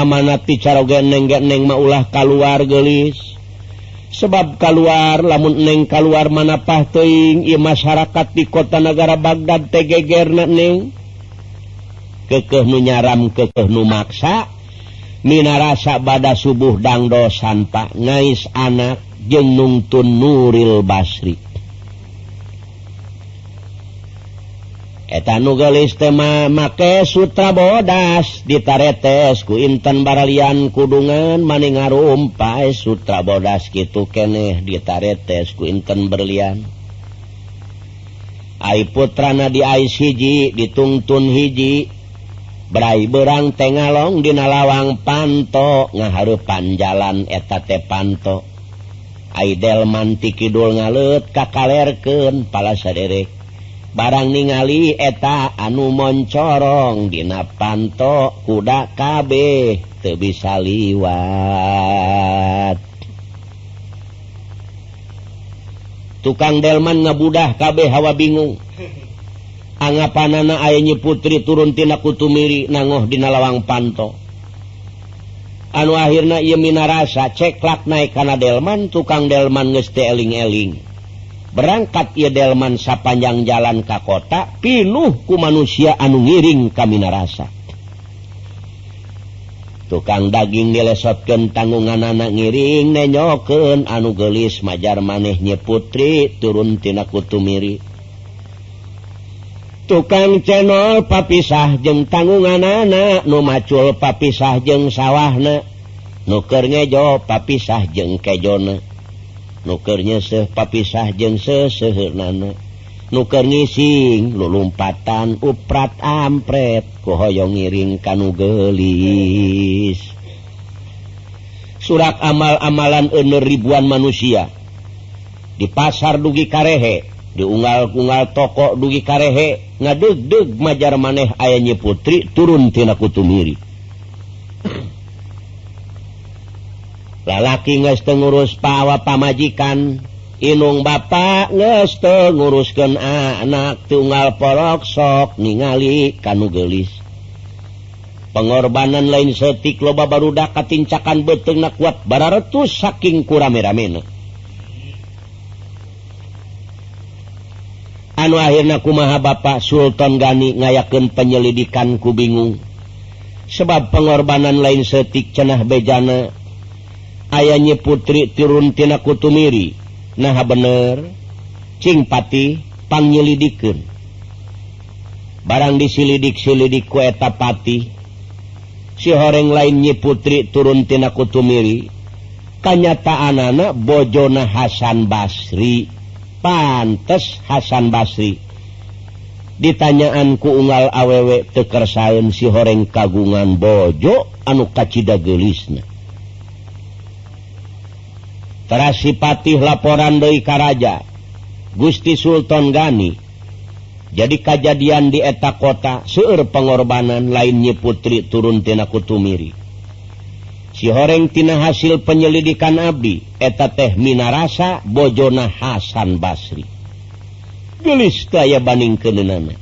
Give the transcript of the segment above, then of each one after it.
Amanat ti caroge neng ge neng mah ulah kaluar geulis. Sebab kaluar lamun neng kaluar manapah teuing ieu masyarakat di kota negara Baghdad teh gegerna neng. Kekeh nu nyaram kekeh nu maksa minarasa bada subuh dangdo sanpa ngais anak jeung nungtun Nuril Basri. Eta nu geulis teh make sutra bodas ditaretes ku inten baralian kudungan maning ngarumpay sutra bodas kitu keneh ditaretes ku inten berlian. Ai putrana diais hiji ditungtun hiji Brai berang teh ngalong dina lawang panto ngahareupan jalan eta teh panto. Ai delman ti kidul ngaleut kakalerkeun pala saderek. Barang ningali eta anu moncorong dina panto kuda kabeh teu bisa liwat. Tukang delman ngabudah kabeh hawa bingung. Anggapanana aya Nyi Putri turun tina Kutumiri nangoh dina lawang panto. Anu akhirna ieu minarasa ceklak naik kana delman, tukang delman geus teu eling-eling. Berangkat ieu delman sapanjang jalan ka kota pinuh ku manusia anu ngiring ka minarasa. Tukang daging dilesotkeun tanggunganana ngiring nenyokeun anu geulis majar maneh Nyi Putri turun tina Kutumiri. Tukang cenol papisah jeung tanggunganana, nu macul papisah jeung sawahna, nu keur ngejo papisah jeung kejona, nu keur nyeuseuh papisah jeung seuseuheunana, nu keur ngising lulumpatan uprat ampret ku hoyong ngiring ka nu geulis. Surak amal-amalan euneur ribuan manusia di pasar dugi karehe, diunggal-unggal toko dugi karehe, ngadeg-deg majar maneh aya Nyi Putri turun tina Kutumiri. Lalaki geus teu ngurus pawa pamajikan, inung bapa geus teu nguruskeun anak, tunggal porok sok ningali kanu geulis. Pengorbanan lain setik loba barudak katincakan beuteungna kuat bararetus saking kurame-ramena. Anu akhirna kumaha Bapak Sultan Gani ngayakeun penyelidikan ku bingung. Sebab pengorbanan lain setik cenah bejana aya Nyi Putri turun tina Kutumiri. Nah bener cing patih pangyelidikeun. Barang disilidik-silidik ku eta patih si horeng lain Nyi Putri turun tina Kutumiri. Kanyataanana bojona Hasan Basri. Pantes Hasan Basri ditanyaan ku unggal awewe teu kersaeun si horeng kagungan bojo anu kacida geulisna. Teras si patih laporan deui ka raja Gusti Sultan Gani. Jadi kajadian di eta kota seueur pengorbanan lain Nyi Putri turun tina Kutumiri. Si horeng tina hasil penyelidikan abdi eta teh minarasa bojona Hasan Basri. Geulis teh aya bandingkeunana.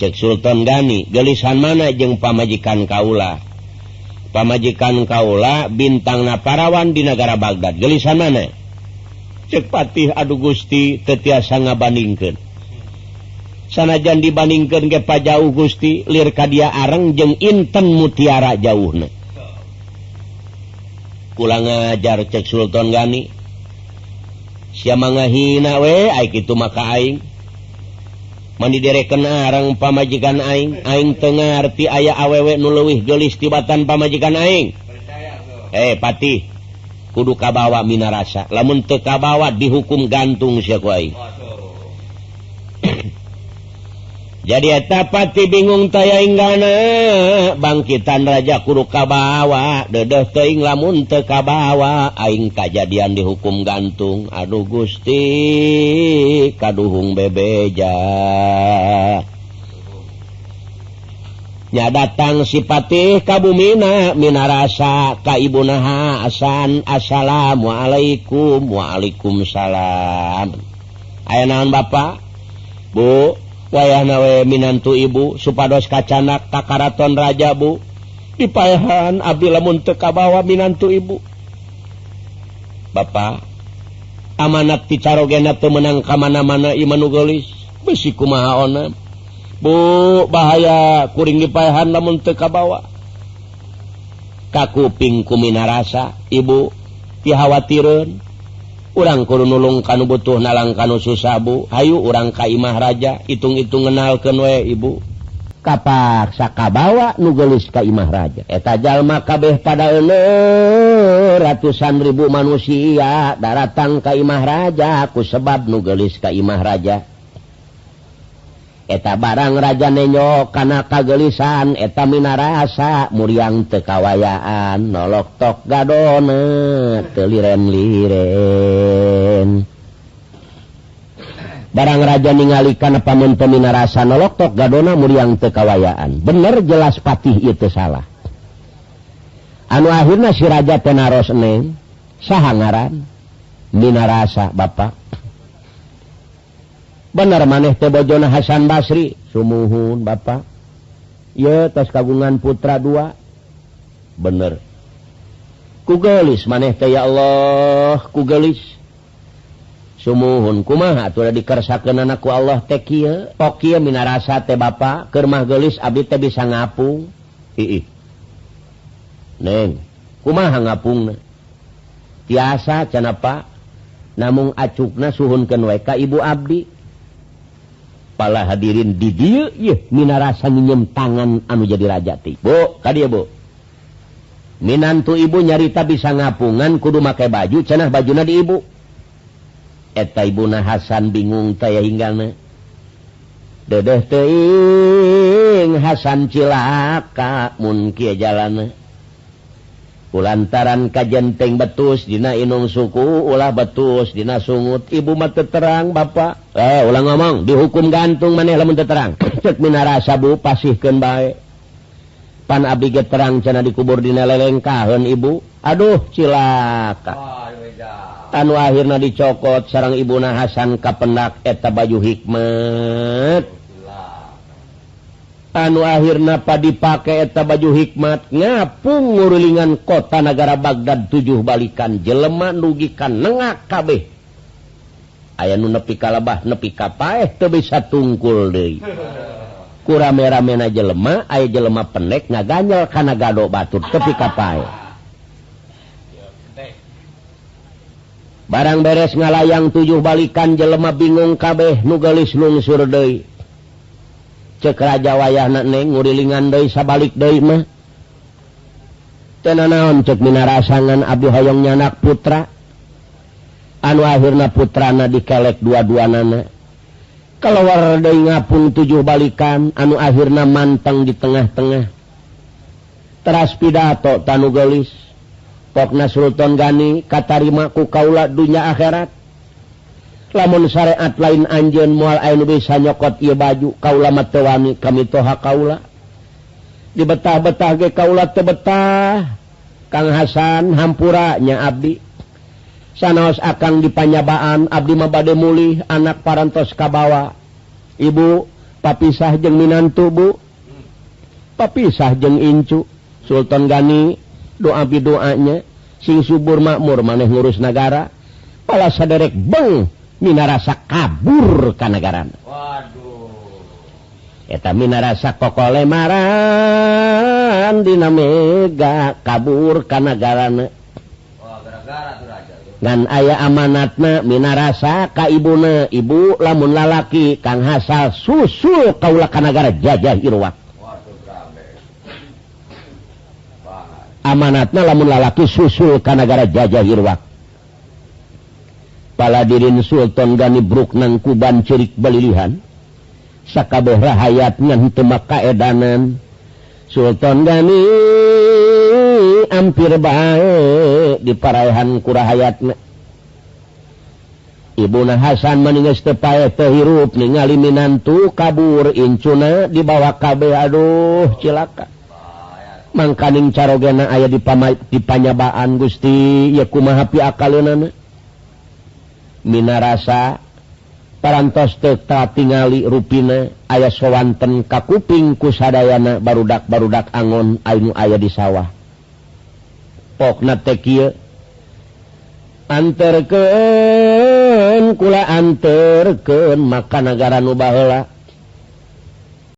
Cek Sultan Gani, geulisan mana jeung pamajikan kaula? Pamajikan kaula bintangna parawan di negara Baghdad. Geulisan mana? Cek patih aduh Gusti teu tiasa ngabandingkeun. Sanajan dibandingkeun ge pajauh Gusti lir ka dia areng jeung inten mutiara jauhna. Kula ngajar cek Sultan Gani. Sia mangahina we ai kitu maka aing. Mani direken areng pamajikan aing, aing teu ngarti aya awewe nu leuwih geulis tibatan pamajikan aing. Patih kudu kabawa minarasa. Lamun teu kabawa dihukum gantung sia ku aing. Jadi eta pati bingung taya inggana bangkitan raja kudu kabawa dedeh teuing lamun teu kabawa aing kajadian dihukum gantung. Aduh Gusti kaduhung bebeja. Nya datang si patih ka bumina minarasa ka ibuna Hasan. Assalamualaikum. Waalaikumsalam. Aya naon Bapak? Bu, wayahna we minantu ibu supados kacanak ka karaton raja bu. Dipaehan abdi lamun teu kabawa minantu ibu. Bapak amanat ti carogena teu meunang ka mana-mana ieu mah nu geulis. Beusi kumaha ona. Bu bahaya kuring dipaehan lamun teu kabawa. Kakuping ku minarasa ibu dihawatireun. Urang kudu nulung kanu butuh nalang kanu susah bu. Hayu urang ka imah raja hitung-hitung ngenalkeun we ibu. Kapaksa kabawa nu geulis ka imah raja. Eta jalma kabeh pada euleuh ratusan ribu manusia daratang ka imah raja ku sebab nu geulis ka imah raja. Eta barang raja nenyok kana kageulisan eta minarasa muriang teu kawayaan nolok tok gadona teu liren-liren. Barang raja ningali kana pamun minarasa nolok tok gadona muriang teu kawayaan. Bener jelas patih ieu teu salah. Anu akhirna si raja teh naros neng saha ngaran? Minarasa bapak. Bener maneh teh bojona Hasan Basri? Sumuhun bapak. Ieu tos kagungan putra dua. Bener. Ku geulis maneh teh ya Allah, ku geulis. Sumuhun kumaha atuh da dikersakeun ku Allah teh kieu. Pok kieu minarasa teh bapak, keur mah geulis abdi teh bisa ngapung. Iih. Neng, kumaha ngapungna? Tiasa cenah Pak, namung acukna suhunkeun we ka ibu abdi. Pala hadirin di dieu ieu minarasa nyinyem tangan anu jadi raja teh. Bu, ka dieu Bu. Minantu ibu nyarita bisa ngapungan kudu make baju, cenah bajuna di ibu. Eta ibuna Hasan bingung teh hinggalna. Dedeh teuing Hasan cilaka mun kieu jalanna. Kulantaran kajenteng betus dina inung suku ulah betus dina sungut ibu mah teu terang bapak. Ulah ngomong dihukum gantung maneh lamun teu terang. Ceuk minarasa bu pasihkeun bae. Pan abdi ge terang cenah dikubur dina lelengkaheun ibu. Aduh cilaka. Anu akhirna dicokot sareng ibuna Hasan kapendak eta baju hikmat. Anu akhirna padipake eta baju hikmat ngapung ngurulingan kota nagara Baghdad 7 balikan jelema nugi ka nengak kabeh. Aya nu nepi ka lebah nepi ka paeh teu bisa tungkul deui. Ku rame-ramena jelema aya jelema pendek ngaganyel kana gado batur tepi ka paeh. Barang beres ngalayang 7 balikan jelema bingung kabeh nu geulis lungsur deui. Ceuk raja wayahna neng ngurilingan deui sabalik deui mah. Teu nanaon ceuk minarasangan abdi hoyong nyanak putra. Anu akhirna putrana dikelek dua-duanana. Keluar deui ngapung 7 balikan anu akhirna manteng di tengah-tengah. Teras pidato tanu geulis. Pokna Sultan Gani katarima ku kaula dunya akhirat. Lamun syariat lain anjeun moal aya nu bisa nyokot ieu baju kaula mah teu wani kami toha kaula. Dibetah-betah ge kaula teu betah. Kang Hasan hampura nya abdi. Sanaos akang dipanyabaan abdi mah bade mulih anak parantos kabawa. Ibu papisah jeung minantu bu. Papisah jeung incu. Sultan Gani doa bidoanya sing subur makmur maneh ngurus nagara. Pala saderek beng minarasa kabur ka nagarana. Waduh. Eta minarasa kokolemaran dina mega kabur ka nagarana. Wah, gara-gara tuh raja tuh. Ngan aya amanatna minarasa ka ibuna, ibu lamun lalaki Kang Hasan susul kaula ka nagara jajah Irwak. Waduh, rame. Amanatna lamun lalaki susul ka nagara jajah Irwak. Paladirin Sultan Gani bruk nang kuban cerik balilihan. Sakabeh rahayat ngan teu makaedanan. Sultan Gani ampir bae diparaehan ku rahayatna. Ibuna Hasan maningeus teu paeh teu hirup ningali minantu kabur incuna dibawa kabeh aduh cilaka. Mangkaning carogena aya di panyabaan Gusti ieu kumaha piakaleunana. Minarasa Parantos teu katingali rupina aya sowanten kakuping ku sadayana barudak-barudak angon anu aya di sawah. Pokna teh kieu, anterkeun kula anterkeun maka nagara nu baheula.